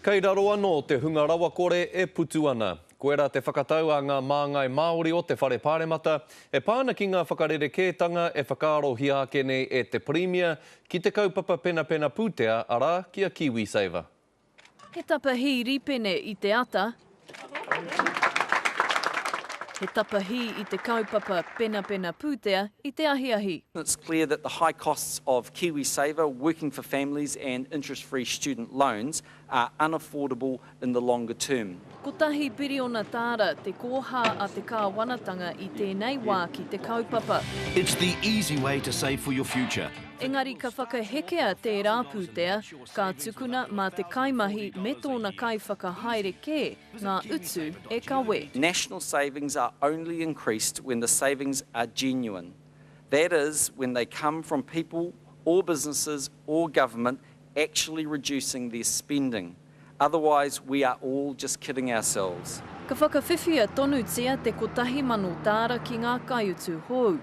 Kei raro anō te hunga rawakore e putu ana. Koirā te whakatau a ngā māngai Māori o te Whare Pāremata e pā ana ki ngā whakarerekētanga e whakaarohia ake nei e te Pirimia ki te kaupapa penapena pūtea, arā, ki a KiwiSaver. He tapahī ripene i te ata. He tapahī i te kaupapa penapena pūtea i te ahiahi. It's clear that the high costs of KiwiSaver, Working for Families and interest-free student loans are unaffordable in the longer term. Kotahi piriona tāra te kōhā a te kāwanatanga i tēnei wā ki te kaupapa. It's the easy way to save for your future. Engari ka whakahekea tērā pūtea, ka tukuna mā te kaimahi me tōna kaiwhakahaere kē ngā utu e kawe. National savings are only increased when the savings are genuine. That is, when they come from people or businesses or government actually reducing their spending. Otherwise, we are all just kidding ourselves. Ka whakawhiwhia tonutia te 1,000 tāra ki ngā kaiutu hou.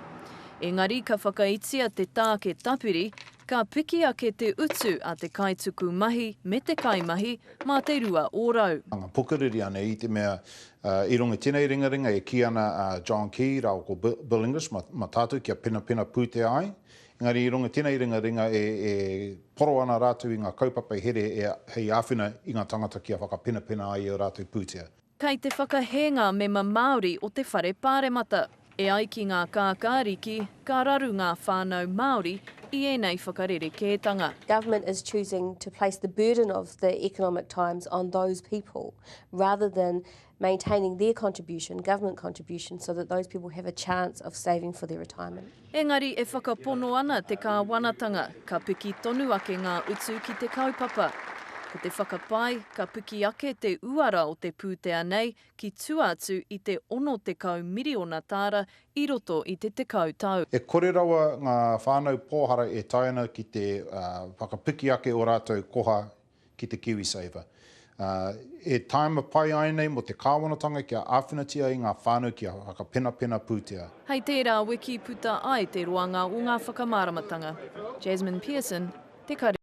Engari ka whakaitia te tāke tapiri, ka piki ake te utu a te kaituku mahi me te kaimahi mā te 2%. Nga pukuriri ana i te mea i runga i tenei ringaringa e ki ana a John Key rawa ko Bill English ma tatou kia penapena putea ai. Engari i runga i tenei ringaringa e poro ana ratou i nga kaupapa here hei awhina i nga tangata kia whakapenapena ai i o ratou putea. Kei te whakahē ngā mema Māori o te Whare Pāremata. E ai ki ngā kākāriki, ka raru ngā whānau Māori i ēnei whakarerekētanga. Government is choosing to place the burden of the economic times on those people rather than maintaining their contribution, government contribution, so that those people have a chance of saving for their retirement. Engari e whakapono ana te kāwanatanga, ka piki tonu ake ngā utu ki te kaupapa. Ko te whakapae, ka piki ake te uara o te pūtea nei ki tua atu i te 60 miriona tāra i roto i te 10 tau. E kore rawa ngā whānau pōhara e tae ana ki te whakapiki ake o rātou koha ki te KiwiSaver. Ā, e tāima pai ai nei mō te kāwanatanga kia āwhinatia ai ngā whānau kia whakapenapena pūtea. Hei tērā wiki puta ai te roanga o ngā whakamāramatanga. Jasmine Pearson, Te Karere.